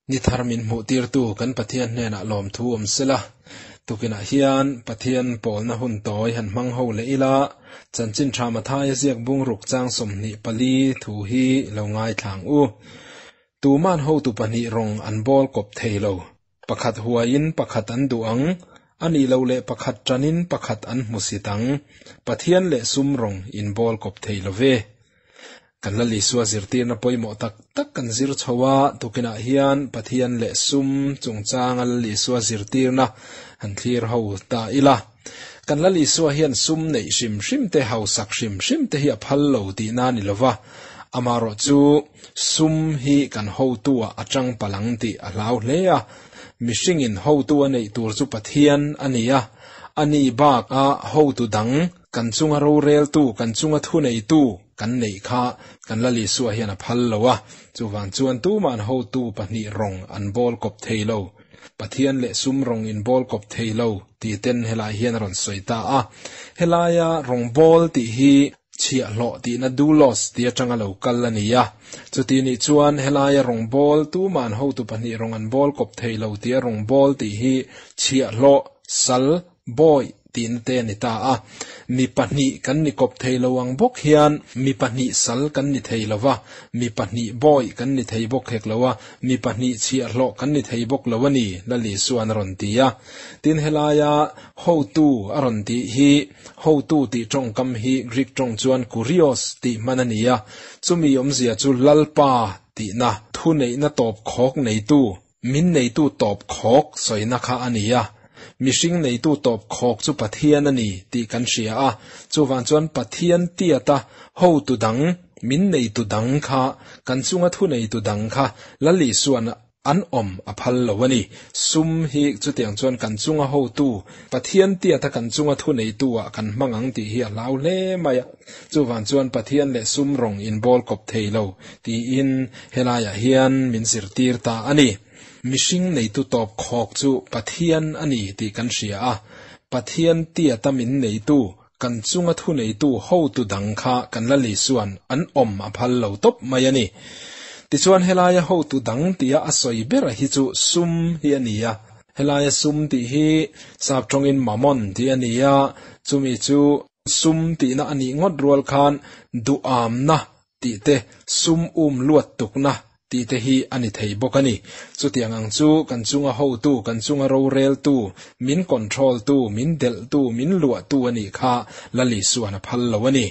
Ni thar min hmuhtirtu kan Pathian hnenah lawmthu awm sela, tukinah hian Pathian pawlna hun tawi han hmang ho leh ila, Chanchin Tha Mathaia ziak bungruk chang 24 thu hi lo ngaithla ang u. Tuman hotu pahnih rawng an bawl kawp thei lo. Pakhat huaiin pakhat an duh ang, a nih loh leh pakhat ṭanin pakhat an hmusit ang. Pathian leh sum rawng in bawl kawp thei lo ve. Kan Lal Isua zirtirna pawimawh tak tak kan zir chho a, tukinah hian Pathian leh sum chungchanga Lal Isua zirtirna han thlir ho ta ila. Kan Lal Isua hian sum neih hrim hrim te, hausak hrim hrim te hi a phal lo tihna a ni lova, amaherawhchu sum hi kan hotu-ah a chang palh ang tih a hlau hle a. Mihringin hotu a neih tur chu Pathian a ni a, ani baka hotu dang kan chunga roreltu, kan chunga thuneitu kan neih kha kan Lal Isua hian a phal lo a, chuvang chuan tuma'n hotu pahnih rawng an bawl kawp thei lo. Pathian leh sum rawng in bawl kawp thei lo tih ten helai hian a rawn sawi ta a. Helaia rawng bawl tih hi chhiahhlawh tihna doulos tih atanga lo kal a ni a. Chuti nih chuan helaia rawng bawl tuma'n hotu pahnih rawng an bawl kawp thei lo tia rawng bawl tih hi chhiahhlawh, sal, Bawi tihna te a ni ta a. Mi pahnih kan ni kawp thei lo ang bawk hian mi pahnih sal kan ni thei lo va, mi pahnih bawi kan ni thei bawk hek lo a, mi pahnih chhiahhlawh kan ni thei bawk lo a ni, Lal Isua'n a rawn ti a. Tin, helaia hotu a rawn tih hi hotu tih tawngkam hi Greek tawng chuan kurios tih hman a ni a, chumi awmzia chu Lalpa tihna, thuneihna tawp khawk neitu, Min neitu tawp khawk sawina kha a ni a, mihring neitu tawp khawk chu Pathian a ni tih kan hria a, chuvang chuan Pathian tiata hotu dang, min neitu dang kha, kan chunga thuneitu dang kha Lal Isua'n an awm a phal lo a ni. Sum hi chutiang chuan kan chunga hotu, Pathian tiata kan chunga thuneitu ah kan hmang ang tih hi a hlau hle mai a. Chuvang chuan Pathian leh sum rawng inbawl kawp thei lo tiin helaiah hian min zirtir ta a ni. Mihring neitu tawp khawk chu Pathian a ni tih kan hria a, Pathian tiata min neitu, kan chunga thuneitu hotu dang kha kan la Lisuan an awm a phal lo tawp mai a ni. Tichuan helaia hotu dang tia a sawi bera hi chu sum hi a ni a. Helaia sum tih hi sap tawngin mammon tih a ni a, chumi chu Sum tihna a nih ngawt rual khan duhamna tih te, sum um luat tukna tih te hi a ni thei bawk a ni. Chutiang ang chu kan chunga hotu, kan chunga roreltu, min control tu, min delhtu, min luahtu a nih kha Lal Isuan a phal lo a ni.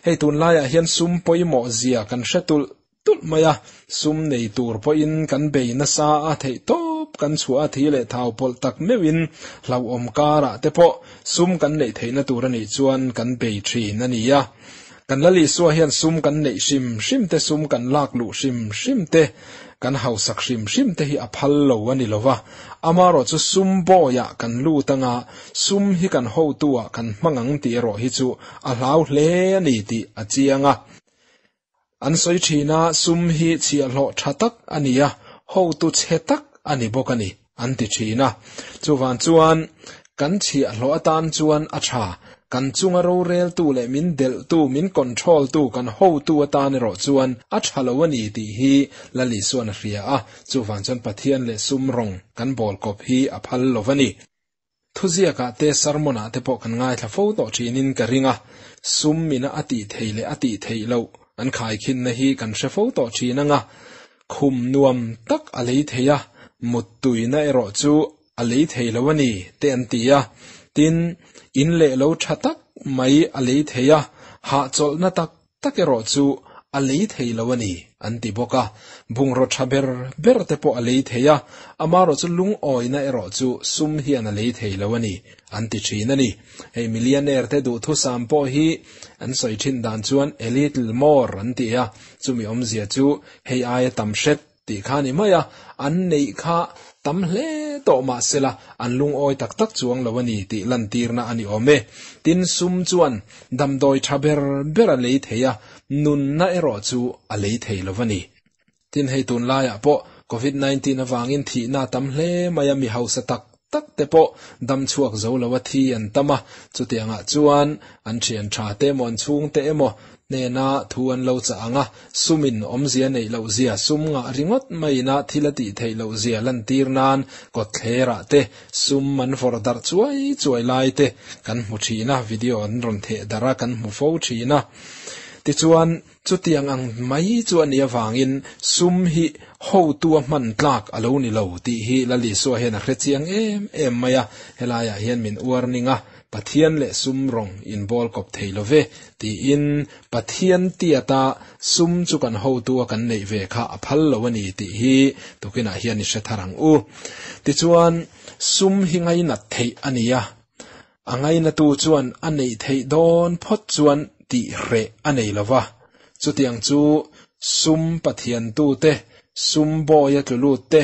Hei tunlaiah hian sum pawimawh zia kan hre tulh tulh mai a, sum nei tur pawhin kan bei nasa a, theih tawp kan chhuah a, thi leh thau pawlh tak meuhin hlauhawm karah te pawh sum kan neih theihna tur a nih chuan kan bei thin a ni a. Kan Lal Isua hian sum kan neih hrim hrim te, sum kan lak luh hrim hrim te, kan hausak hrim hrim te hi a phal lo a ni lo va, amaherawh chu sum bawiah kan lut anga sum hi kan hotu-ah kan hmang ang tih erawh hi chu a hlau hle a ni tih a chiang a. An sawi thin a, sum hi chhiahhlawh tha tak a ni a, hotu chhe tak a ni bawk a ni, an ti thin a. Chuvang chuan kan chhiahhlawh atan chuan a tha, kan chunga roreltu leh min delhtu, min control-tu, kan hotu atan erawh chuan a tha lo a ni tih hi Lal Isuan a hria a, chuvang chuan Pathian leh sum rawng kan bawl kawp hi a phal lo a ni. Thuziakah te sermon-ah te pawh kan ngaithla fo tawh thinin ka ring a, sum mina a tih theih leh a tih theih loh an khaikhinna hi kan hre fo tawh thin ang a, khum nuam tak a lei thei a, muttuina erawh chu a lei thei lo a ni te an ti a, tin, in leh lo tha tak mai a lei thei a, hahchawlhna tak tak erawh chu a lei thei lo a ni, an ti bawk a. Bungraw tha ber ber te pawh a lei thei a, amaherawh chu lungawina erawh chu sum hian a lei thei lo a ni, an ti thin a ni. Hei millionaire te duhthusam pawh hi an sawi thin dan chuan a little more an ti a, chumi awmzia chu hei aia tam hret tih kha a ni mai a, an neih kha tam hle tawh mah sela an lungawi tak tak chuang lo a ni tih lantirna a ni awm e. Tin, sum chuan damdawi tha ber ber a lei thei a, nunna erawh chu a lei thei lo a ni. Tin, hei tunlaiah pawh Covid 19 avangin thihna a tam hle mai a, mi hausa tak tak te pawh dam chhuak zo lo a thi an tam a, chutiangah chuan an thian tha te emaw an chhungte emaw. hnena thu an lo chah ang a, sumin awmzia neih loh zia, sum ngah ringawt maina thil a tih theih loh zia lantir nan kawtthlerah te sum an vawrh darh chuai chuai lai te kan hmu thin a, video an rawn theh darh a kan hmu fo thin a. Tichuan, chutiang ang mai chu a nih avangin sum hi hotu a hman tlak a lo ni lo tih hi Lal Isua hian a hre chiang em em mai a, helaiah hian min uar ning a, Pathian leh sum rawng inbawl kawp thei lo ve tiin Pathian tiata sum chu kan hotu a kan neih ve kha a phal lo a ni tih hi tukinah hian i hre thar ang u. Tichuan, sum hi ngainat theih a ni a, a ngainatu chuan a neih theih dawn phawt chuan tih hreh a nei lo va, chutiang chu sum pathiantute, sum bawia tlu lutte,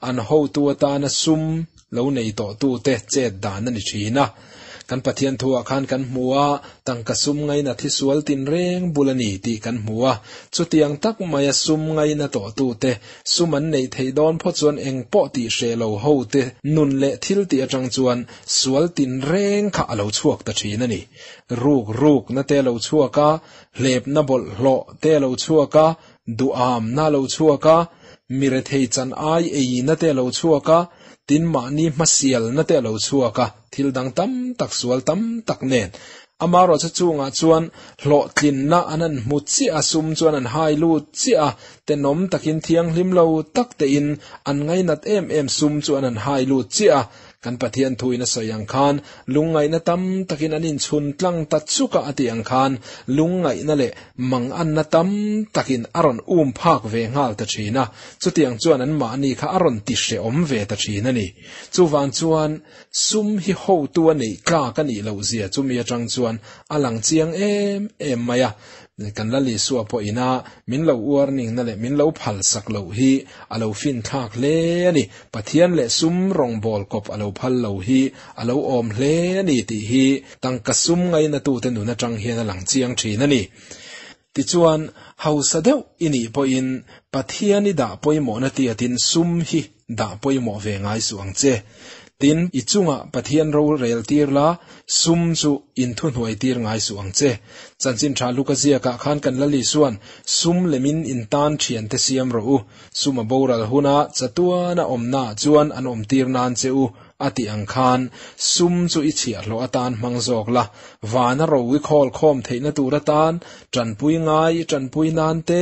an hotu atana sum lo nei tawhtute chet dan a ni thin a. Kan Pathian thuah khan kan hmu a, tangka sum ngaina thi sual tinreng bul a ni tih kan hmu a. Chutiang tak maia sum ngaina tawhtute, sum an neih theih dawn phawt chuan eng pawh tih hreh lo hote nun leh thil tih atang chuan sual tinreng kha a lo chhuak ta thin a ni. Ruk rukna te a lo chhuak a, hlepna bawlhhlawh te a lo chhuak a, duhamna a lo chhuak a, mi rethei chan ai eina te a lo chhuak a, tin mahni hmasialna te a lo chhuak a, thil dang tam tak sual tam tak nen. Amaherawhchu chungah chuan hlawhtlinna an han hmu chiah a, sum chuan an hai lut chiah a, tenawm takin thianghlim lo tak tein an ngainat em em sum chu an han hai lut chiah a, Kan Pathian thuin a sawi ang khan, lungngaihna tam takin an inchhun tlang ta chuk a a tih ang khan, lungngaihna leh manganna tam takin a rawn um phak ve nghal ta thin a, chutiang chuan anmahni kha a rawn ti hrehawm ve ta thin a ni. Chuvang chuan, sum hi hotu a neih tlak a nih loh zia chumi atang chuan a lang chiang em em mai a. Kan Lal Isua pawh ina min lo uarningna leh min lo phalsak loh hi a lo finthlak hle a ni. Pathian leh sum rawngbâwl kawp a lo phal lo hi a lo awm hle a ni tih hi tangka sum ngainatute nun aṭang hian a lang chiang ṭhin a ni. Tichuan, hausa deuh i nih pawhin Pathian i dah pawimawhna tiatin sum hi dah pawimawh ve ngai suh ang che. Tin, i chungah Pathian rorel tir la, sum chu inthuhnuai tir ngai suh ang che. Chanchin Ṭha Luka ziakah khan kan Lal Isua'n, Sum lemin in tan ṭhiante siam rawh u, Sum a boral huna chatuana awmnaah chuan an awmtir nan che u a tih ang khan sum chu i chhiahhlawh atan hmang zawk la, vana ro i khawl khawm theihna tur atan tanpui ngai i tanpui nan te,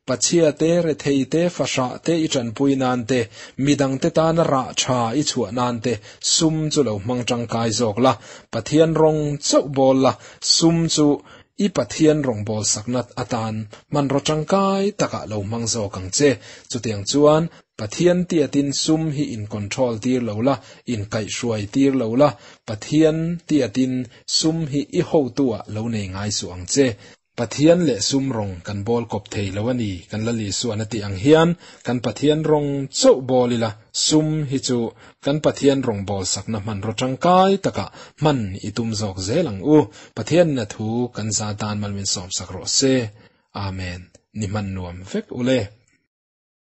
pachhia te, rethei te, fahrah te i tanpui nan te, midangte tana rah tha i chhuah nan te sum chu lo hmang tangkai zawk la, Pathian rawng chauh bawl la, sum chu I Pathian rawngbâwl sakna atân hmanraw ṭangkai takah lo hmang zâwk ang che. Chutiang chuan, Pathian tiatin sum hi in control tîr lo la, in kaihhruai tîr lo la, Pathian tiatin sum hi i hotu-ah lo nei ngai suh ang che. Pathian leh sum rawng kan bâwl kawp thei lo a ni, kan Lal Isua'n a tih ang hian, kan Pathian rawng chauh bâwl ila, sum hi chu Kan Pathian rawngbâwl sakna hmanraw ṭangkai takah hman i tum zawk zel ang u. Pathianina thu kan za tan mal min sawmsak rawh se. Amen. Ni hman nuam vek u le.